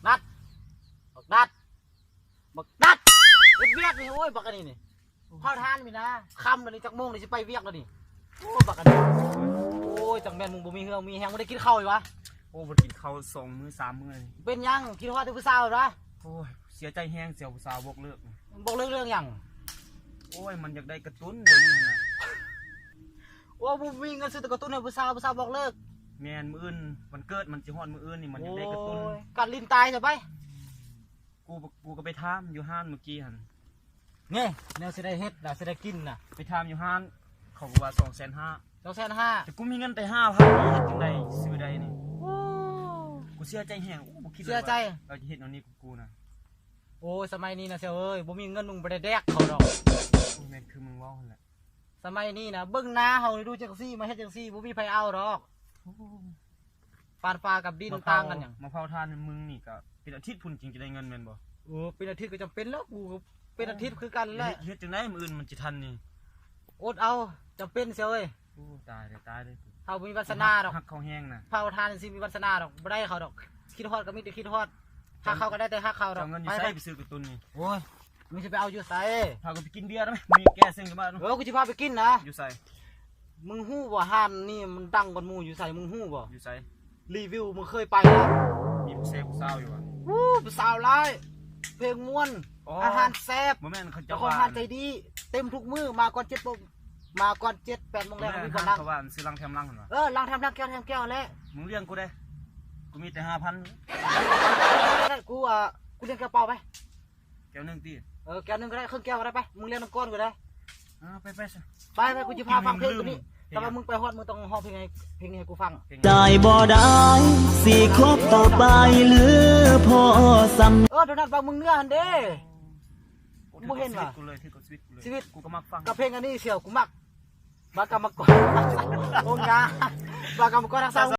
ນັດ ບັກນັດ ບັກນັດ ເຮັດວຽກນີ້ ໂອ້ຍ ບັກອັນນີ້ນີ້ ເຜົາຖ່ານນີ້ນະ ຄ່ຳແລ້ວນີ້ ຈັກໂມງນີ້ ຊິໄປວຽກແລ້ວນີ້ ໂອ້ຍ ບັກອັນນີ້ ໂອ້ຍ ຈັກແມ່ນມຶງບໍ່ມີເຫື່ອມີແຮງ ບໍ່ໄດ້ກິນເຂົ້າອີກຫວາ? ໂອ້ ບໍ່ໄດ້ກິນເຂົ້າສອງມື້ສາມມື້ນີ້. ເປັນຫຍັງ? ຄິດຮອດແຕ່ຜູ້ສາວຫວາ? ໂອ້ຍ ເສຍໃຈແຮງ ເສຍຜູ້ສາວບອກເລີກ. ບອກເລີກເລື່ອງຫຍັງ? ໂອ້ຍ ມັນຢາກໄດ້ກາຕຸນດຽວນີ້ນະ. ໂອ້ ບໍ່ມີເງິນຊື້ແຕ່ກາຕຸນໃຫ້ຜູ້ສາວ ຜູ້ສາວບອກເລີກ. ແມ່ນ ມື້ອື່ນວັນເກີດມັນຊິຮອດ ມື້ອື່ນນີ້ມັນຢາກໄດ້ກາຕຸນ. ໂອ້ຍ ກາດຫຼິ້ນຕາຍຊະໄປ. ກູ ກູກໍໄປຖາມຢູ່ຮ້ານມື້ກີ້ຫັ້ນ. ນີ້ ແນວຊິໄດ້ເຮັດນະ ຊິໄດ້ກິນນະ ໄປຖາມຢູ່ຮ້ານ ເຂົາກໍວ່າສອງແສນຫ້າ. ສອງແສນຫ້າ? ແຕ່ກູມີເງິນແຕ່ຫ້າພັນນີ້ ເຮັດຈັ່ງໃດຊື້ໄດ້ນີ້? ໂອ້ ກູເສຍໃຈແຮງ. ໂອ້ ບໍ່ຄິດເລີຍວ່າ ເສຍໃຈ ລາວຈະເຮັດແນວນີ້ກັບກູນະ. ໂອ້ຍ ສະໄໝນີ້ນະສ່ຽວເອີຍ ບໍ່ມີເງິນມຶງບໍ່ໄດ້ແດກເຂົາດອກ. ໂອ້ຍ ແມ່ນຄືມຶງເວົ້າຫັ້ນແຫຼະ. ສະໄໝນີ້ນະ ເບິ່ງໜ້າເຮົານີ້ ດູຈັ່ງຊີ້ ມາເຮັດຈັ່ງຊີ້ ບໍ່ມີໃຜເອົາດອກ. ໂອ້ ຟານຟ້າກັບດິນຕ່າງກັນຫຍັງ? ມາເຜົາຖ່ານໃຫ້ມຶງນີ້ກະເປັນອາທິດພຸ້ນຈຶ່ງຈະໄດ້ເງິນແມ່ນບໍ່? ເອີ ເປັນອາທິດກໍຈຳເປັນແລ້ວ ກູກໍເປັນອາທິດຄືກັນແຫຼະ. ເຮັດ ເຮັດຈັ່ງໃດມື້ອື່ນມັນຈະທັນນີ້? ອົດເອົາ ຈຳເປັນສ່ຽວເອີຍ. ໂອ້ ຕາຍເລີຍ ຕາຍເລີຍ. ເຮົາບໍ່ມີວາສະໜາດອກ ຮັກເຂົາແຮງນະ. ເຜົາຖ່ານຊິມີວາສະໜາດອກ ບໍ່ໄດ້ເຂົາດອກ. ຄິດຮອດກໍມີແຕ່ຄິດຮອດ ຮັກເຂົາກໍໄດ້ແຕ່ຮັກເຂົາດອກ. ເຈົ້າເງິນຢູ່ໃສໄປ ໄປຊື້ກາຕຸນນີ້? ໂອ້ຍ ມຶງຊິໄປເອົາຢູ່ໃສ? ພາກັນໄປກິນເບຍນຳ ມີແກ່ເສັງກັນມາ. ເອີ ກູຊິພາໄປກິນນະ. ຢູ່ໃສ? ມຶງຮູ້ບໍ່ ຮ້ານນີ້ມັນດັງກວ່າໝູ່ຢູ່ໃສ ມຶງຮູ້ບໍ່? ຢູ່ໃສ? ຣີວິວ ມຶງເຄີຍໄປລະ? ມີຜູ້ແຊບຜູ້ສາວຢູ່ຫວາ? ໂອ້ ຜູ້ສາວຫຼາຍ ເພງມ່ວນ ອໍ ອາຫານແຊບ. ບໍ່ແມ່ນ ເຂົາເຈົ້າ ເຈົ້າຂອງຮ້ານໃຈດີ ເຕັມທຸກມື້ ມາກ່ອນເຈັດໂມງ ມາກ່ອນເຈັດແປດໂມງແລ້ວ. ບໍ່ແມ່ນ ມີຄົນນັ່ງ ຮ້ານເຂົາວ່າມັນຊື່ລັງແຖມລັງຫັ້ນຫວາ? ເອີ ລັງແຖມລັງ ແກ້ວແຖມແກ້ວແຫຼະ. ມຶງລ້ຽງກູເດ້ ກູມີແຕ່ຫ້າພັນ. ກູ ອ່າ ກູລ້ຽງແກ້ວເປົ່າໄປ. ແກ້ວໜຶ່ງຕິ? ເອີ ແກ້ວໜຶ່ງກໍໄດ້ ເຄິ່ງແກ້ວກໍໄດ້ໄປ. ມຶງລ້ຽງນຳກ່ອນກໍໄດ້. ອ່າ ໄປໆຊະ ໄປໆ ກູຊິພາຟັງເພງໂຕນີ້. ແຕ່ວ່າມຶງໄປຮອດ ມຶງຕ້ອງຮ້ອງເພງໃຫ້ ເພງນີ້ໃຫ້ກູຟັງ. ໄດ້ບໍ່ໄດ້ ຊິຄົບຕໍ່ໄປ ຫຼືພໍສ່ຳ. ເອີ ໂດນັດວ່າມຶງເໜືອຫັ້ນເດ້. ໂອ້ ບໍ່ເຫັນຫວາ? ຖືກກັບຊີວິດກູເລີຍ ຖືກກັບຊີວິດກູເລີຍ. ຊີວິດ ກູກໍມັກຟັງ ກັບເພງອັນນີ້ສ່ຽວ ກູມັກ. ບາກຳມະກອນ ໂອ້ ງາ ບາກຳມະກອນທັກສາງ